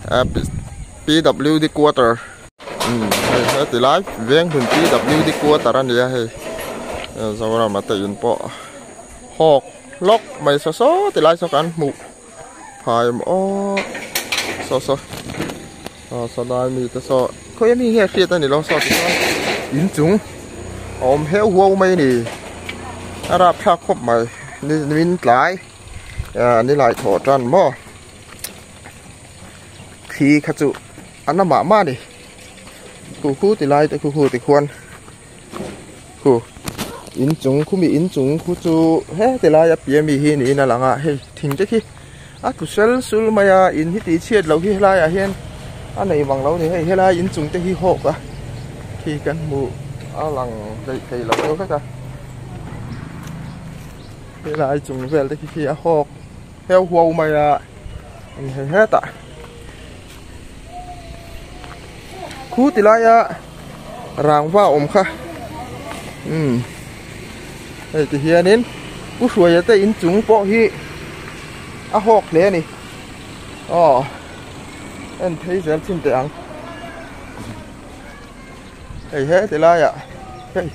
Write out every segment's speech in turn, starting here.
P_W_D quarter umm hei heti lai veng hun P_W_D quarter a ni a hei Zorama te in pawh hawk hlawk mai saw saw ti lai saw kan hmuh phai maw aw saw saw aw saw lai mi te saw khawi ami nge hriat a ni lo saw tichuan inchung a awm heu huau mai a ni a rapthlak khawp mai ni min tlai ah ni lai thawh tan maw thli kha chu a na mah mah a ni khu khu ti lai te khu khu ti khuan khu inchung khumi inchung khu chu heti lai a piah ami hi niin a lang a hei thing te khi a tlu sel sul mai a in hi tih chhiat loh hi helaiah hian a nei vang lo a ni hei helai inchung te hi hawk a khi kan hmuh a lang hleih thei lo deuh hlek a helai chung vel te khi khi a hawk heu huau mai a eng he hetah Khu ti laia rangva awm kha umm hei ti hianin pu hruaia te inchung pawh hi a hawk hle a ni aw en phei zel chin teh ang hei he ti laiah hei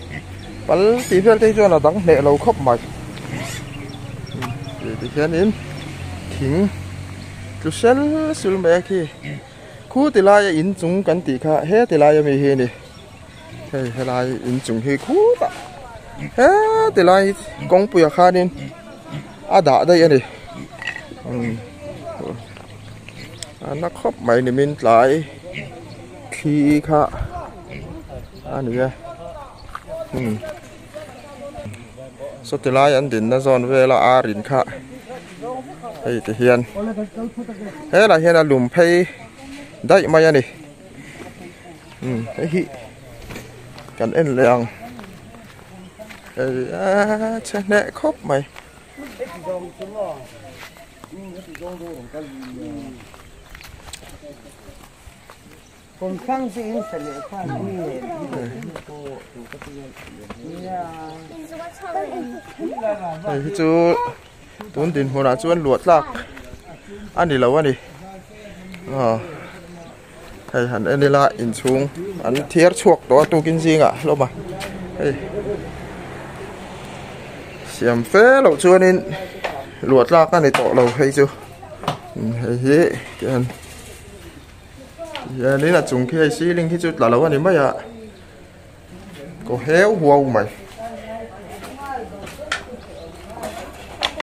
pal tih vel te hi chuan a dang hneh lo khawp mai ti hianin thing tlu sel sul mai a khi khu ti laia inchung kan tih kha he ti laia mi hi a ni hei helai inchung hi khutah he ti lai kawngpuiah khanin a dah daih a ni a na khawp mai nimin tlai. Thli kha a ni a umm sawti lai an dinna zawn vela ar in kha hei ti hian helai hian a lum phei daih mai a ni umm hei hi kan en leh ang hei a chhe hneh khawp mai. Hei hi chu tun dinhmunah chuan luah tlak a ni lo a ni aw hei han en ila inchhung an thiar chhuak tawh a tukin zingah hlawm a hei siam fe loh chuanin luah tlak a ni tawh lo hei chu hei hi tian. Hianin a chung khi hei ceiling khi chu tla lo a ni mai a kaw heu huau mai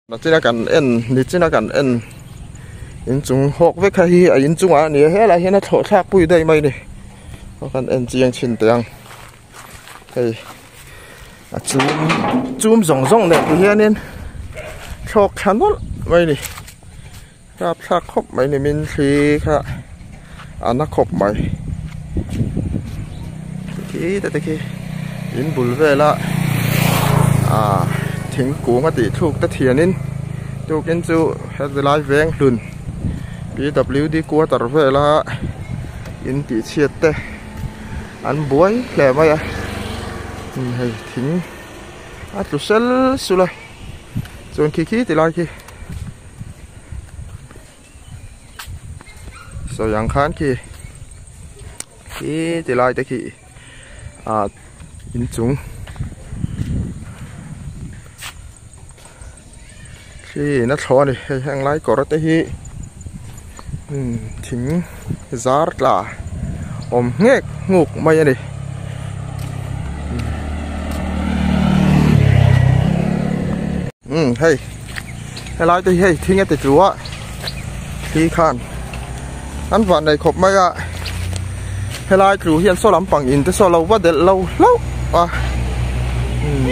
nachina kan en nichina kan en inchung hawk vek kha hi a inchungah a ni a helai hian a thlawh thlak pui daih mai a ni aw kan en chiang chhin teh ang hei a chum chum zawng zawng leh ti hianin thlawk thla nawlh mai a ni. Rapthlak khawp mai ni min thli kha a na khawp mai khi te te khi in bul vela ah thingkung a tih thluk te thianin tukin chu heti lai veng hlun P_W_D quarter vela in tih chhiat te an buai hle mai a hei thing a tlu sel sul a chuan khi khi ti lai khi. Sawi ang khan khi khi ti lai te khi ah inchung khi in a thlawh a ni hei heng lai kawr te hi umm thing zar tla awm nghek nghuk mai a ni. Umm hei helai te hi hei thing a ti tlu a thli khan an van nei khawp mai a helai tlu hian saw lampang in te saw lo va delh lo hlauh a umm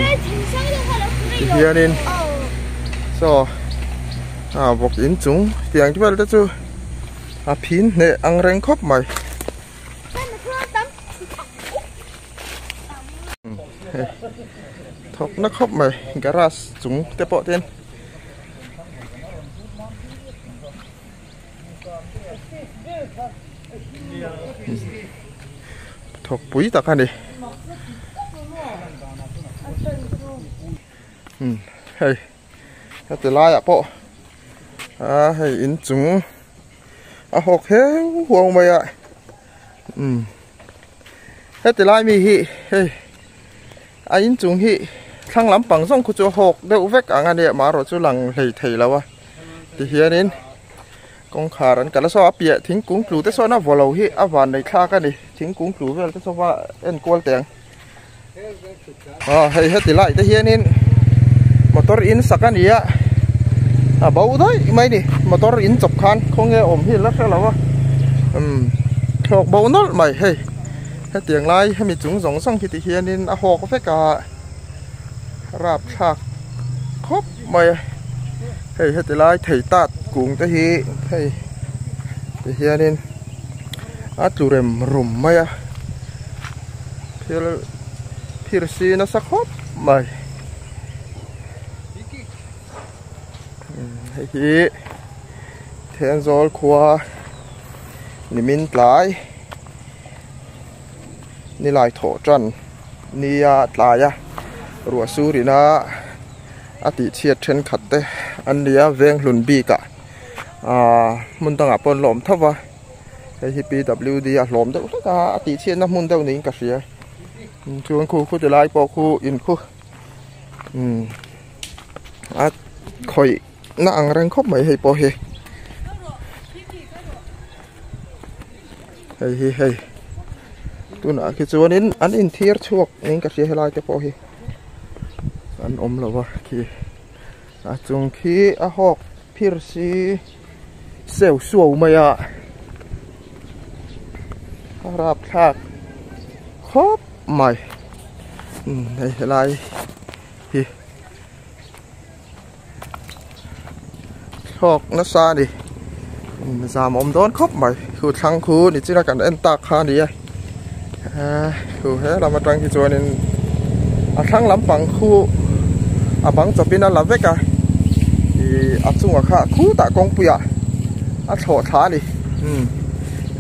tihianin saw ah vawk in chung tiang vel te chu a phin hneh ang reng khawp mai. Thawk na khawp mai garage chung te pawh ten thawk pui tak a ni hei heti laiah pawh a hei inchung. A hawk heu huau mai a umm heti lai mi hi hei a inchung hi thlang lampang zawng khu chu a hawk deuh vek ang a nia marawh chu lang hlei thei lo a tihianin kawngkhar an kalh a saw a piah thingkung tlu te sawn a vaw lo hi a van nei thlak a ni thingkung tlu vel te saw va enkual teh ang aw hei heti lai te hianin motor in sak a ni a a bo daih mai ni motor in chawp khan khawnge awm hi la hre lo a umm thlawk bo nawlh mai hei hetiang lai hemi chung zawng zawng hi ti hianin a hawk vek a rapthlak khawp mai a hei heti lai thei tat kung te hi hei ti hianin a tlu rem rum mai a. Thil phir si nasa khawp mai hei hi Thenzawl khua nimin tlai nilai thawh tan nia tlai a ruah sur ina a tih chhiat thenkhat te an nia Venghlun bik ah ahh hmun dangah pawh an la awm tho va. Hei hi PWD a hlawm deuh hlek a a tih chhiatna hmun deuh niin ka hria chuan khu khu ti lai pawh khu in khu umm a khawih na ang reng khawp mai hei pawh hi hei hi hei tunah khi chuanin an inthiar chhuak niin ka hria helai te pawh hi an awm lo a khi a chung khi a hawk phir si. Seu suau mai a a rapthlak khawp mai umm hei helai hi thlawk nasa a ni zam awm dawn khawp mai khu thlang khu ni china kan en tak kha a ni a khu he lam atang hi chuanin a thlang lampang khu a bang chawpin a la vek a ih a chungah kha khutah kawngpuiah a thlawh thla a ni umm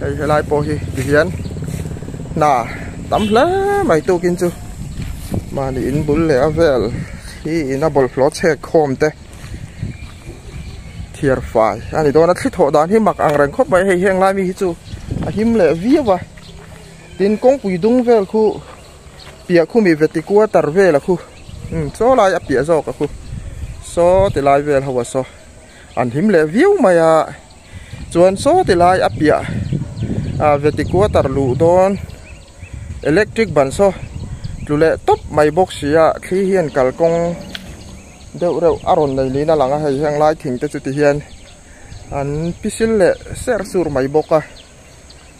hei helai pawh hi tihian hna tam hle mai tukin chu mahni in bul leh a vel hi in a bawlhhlawh chhek khawm te thiar fai a ni dawn a thli thawh dan hi mak ang reng khawp mai hei heng lai mi hi chu a him leh viau a tin kawngpui dung vel khu piah khu mi veti quarter vel a khu umm saw lai a piah zawk a khu saw ti lai vel ho a saw an him leh viau mai a chuan saw ti lai a piah ah veti quarter luh dawn electric ban saw tlu leh tawp mai bawk si a thli hian kalkawng. Deuh reuh a rawn nei niin a lang a hei heng lai thing te chu ti hian an pisil leh ser sur mai bawk a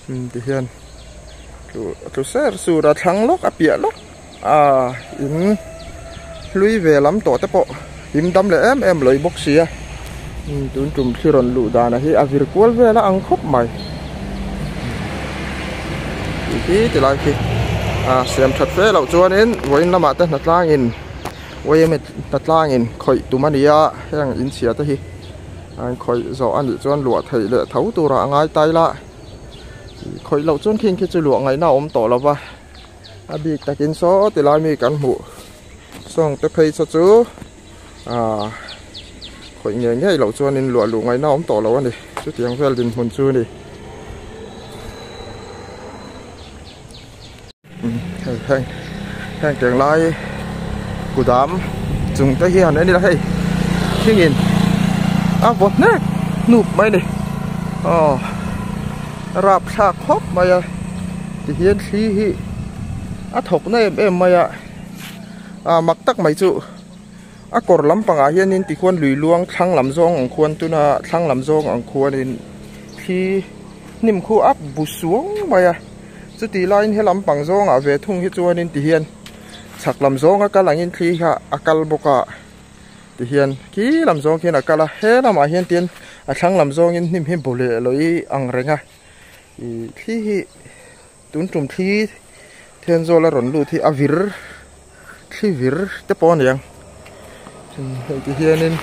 umm ti hian tlu tlu ser sur a thlang lawk a piah lawk a in hlui ve lam tawh te pawh him dam leh em em lawih bawk si a umm tun tum thli rawn luh dan a hi a vir kual vel a ang khawp mai tih hi ti lai khi a siam that fe loh chuanin vawiin lamah te hnatlangin. Uaime hnatlangin khawih tum a ni a, heng inchhia te hi an khawih zawh a nih chuan luah theih leh tho turah a ngai tai la, khawih loh chuan khing khi chu luah ngaihna a awm tawh lo va, a bik takin saw ti lai mi kan hmuh sawng te phei saw chu aaa khawih ngei ngei loh chuanin luah luh ngaihna a awm tawh lo a ni, chutiang vel dinhmun chu a ni. Hei heng heng tiang lai kudam chung te hian en ila hei thingin a vaw hnek hnup mai a ni aw rapthlak khawp mai a tihian thli hi a thawk na em em mai a ah mak tak mai chu a kawr lampangah hianin tikhuan lui luang thlang lam zawng ang khuan tuna thlang lam zawng ang khuanin thli hnim khu a bu suang mai a. Chuti laiin he lampang zawngah ve thung hi chuanin tihian chhak lam zawnga kal angin thli kha a kal bawk a tihian khi lam zawng khian a kal a he lamah hian tin a thlang lam zawngin hnim hi bu leh lawih ang reng a ih thli hi tun tum thli Thenzawl a rawn lut hi a vir thli vir te pawh a ni ang hei ti hianin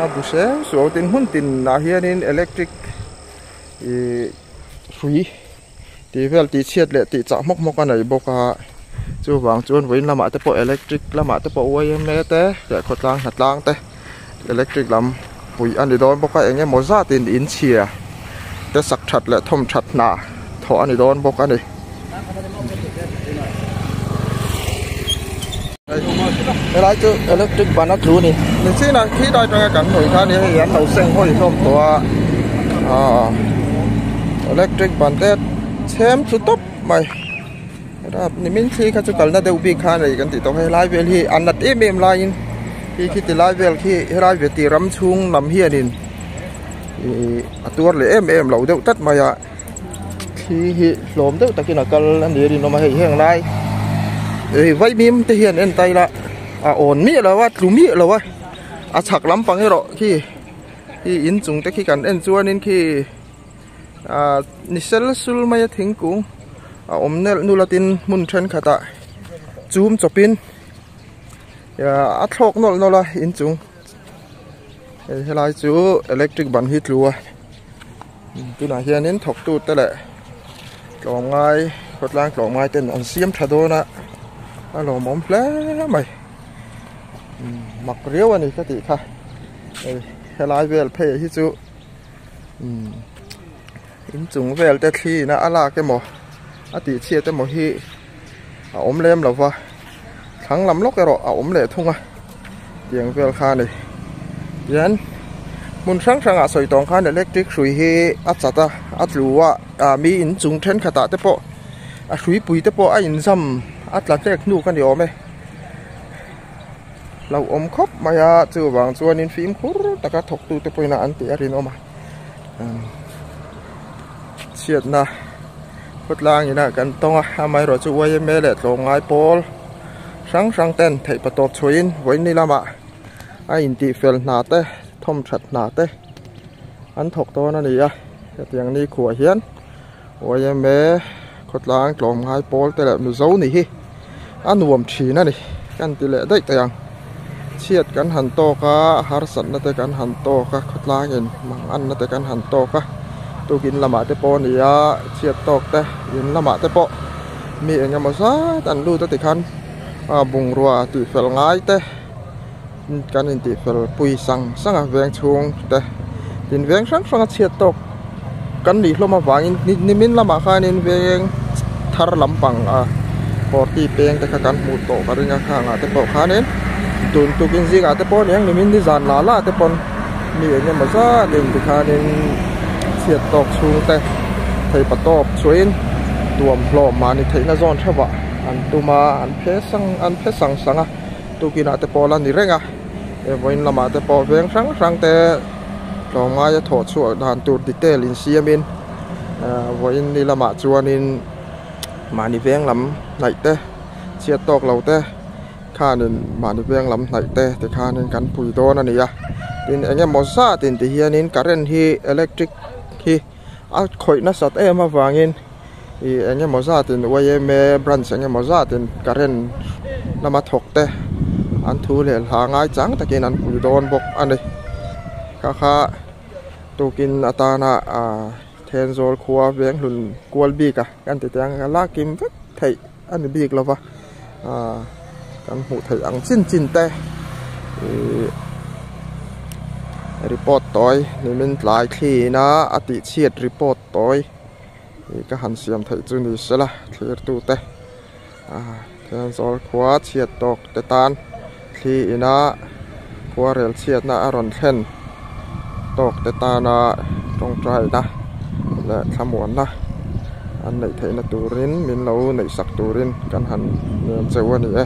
a bu seng suau tin hmun tinah hianin electric ih hrui tih vel tih chhiat leh tih chah hmawk hmawk a nei bawk a chuvang chuan vawiin lamah te pawh electric lamah te pawh yma te leh khawtlang hnatlang te electric lam. Puih a ni dawn bawk a, eng emaw zatin in chhia te sak that leh thawm that hna thawh a ni dawn bawk a ni. Helai chu electric ban a tlu a ni. Nichin ah khi lai atanga kan hmuh kha a ni hei an lo seng hawi hlawm tawh a, aaa electric ban te chhem thlu tawp mai. Nimin thli kha chu kalna deuh bik kha a nei kan tih tawh helai vel hi a nat em em laiin khi khi ti lai vel khi helai ve tih ram chhung lam hianin ihh a tuar leh em em lo deuh tlat mai a thli hi hlawm deuh takin a kal a ni a rinawm a hei heng lai hei vaimim te hian en ta ila a awn miah lo a tlu miah lo a a chhak lampang erawh khi khi inchung te khi kan en chuanin khi. Ahh ni sel sul mai a thingkung a awm nelh nul a tin hmun thenkhatah chum chawpin a thlawk nawlh nawlh a inchung hei helai chu electric ban hi tlu a tunah hianin thawktu te leh tlawmngai khawtlang tlawmngai ten an siam tha dawn a a lawmawm hle mai mak riau a ni ka tih kha hei helai vel phei hi chu. Umm inchung vel te thli in a lak emaw a tih chhiat emaw hi a awm lem lo va thlang lam lawk erawh a awm leh thung a tiang vel kha a ni tihian hmun hrang hrang ah sawi tawng khan electric hrui hi a chat a a tlu a ah mi inchung thenkhat ah te pawh a hrui pui te pawh a inzam a tla hlek hnuk a ni awm e. Hlauhawm khawp mai a, chuvang chuanin fimkhur taka thawktute pawhin an tih a rinawm a. Chhiatna khawtlang inah kan tawng a, amaherawh chu yma leh tlawmngai pawl hrang hrang ten theihpatawp chhuahin vawiin lamah a intihfel hna te thawmthat hna te an thawk dawn a ni a, hetiang nikhuah hian. Yma khawtlang tlawmngai pawl te leh Mizo ni hi a nuam thin a ni kan ti leh daih teh ang chhiat kan han tawk a harsatna te kan han tawk a khawtlang in mang anna te kan han tawk a tukin lamah te pawh a ni a chhiat tawk te in lamah te pawh mi eng emaw zat an lut a tikhan a bungrua tih fel ngai te kan intih fel pui sang sang a veng chhung te tin veng hrang hrang a chhiat tawk kan nih hlawm avangin nimin lamah khanin veng thar lampang a party peng te kha kan hmuh tawh ka ring a khangah te pawh khanin tun tukin zingah te pawh aniang nimin nizan lah lah te pawn mi eng emaw zat in tikhanin chhiat tawk chhung te theipatawp chhuahin tuam hlawm mahni theihna zawn theuhah an tum a an phe sang an phe sang sang a. Tukinah te pawh la ni reng a, he vawiin lamah te pawh veng hrang hrang te tlawmngaia thawh chhuah dan tur detail insiamin ahh vawiin ni lamah chuanin mahni veng lam hnaih te chhiat tawk lo te khanin mahni veng lam hnaih te tikhanin kan pui dawn a ni a, tin eng emaw zat in ti hianin current hi electric hi a khawih nasat em avangin. Ih eng emaw zatin yma branch eng emaw zatin current lama thawk te an thu leh hla ngai chang takin an pui dawn bawk a ni kha kha tukin atana ah Thenzawl khua Venghlun kual bik a kan ti teh ang a la kim vek theih a ni bik lova ah kan hmuh theih ang chin chin te ih report tawi nimin tlai thliin a a tih chhiat report tawi. Ih ka han siam theih chu ni sela thlirtute ah Thenzawl khua chhiat tawk te tan thli ina khua rel chhiatna a rawn thlen tawk te tana tawngtaina leh thlamuanna an neih theihna turin min lo neihsak turin kan han ngen cheu a ni e.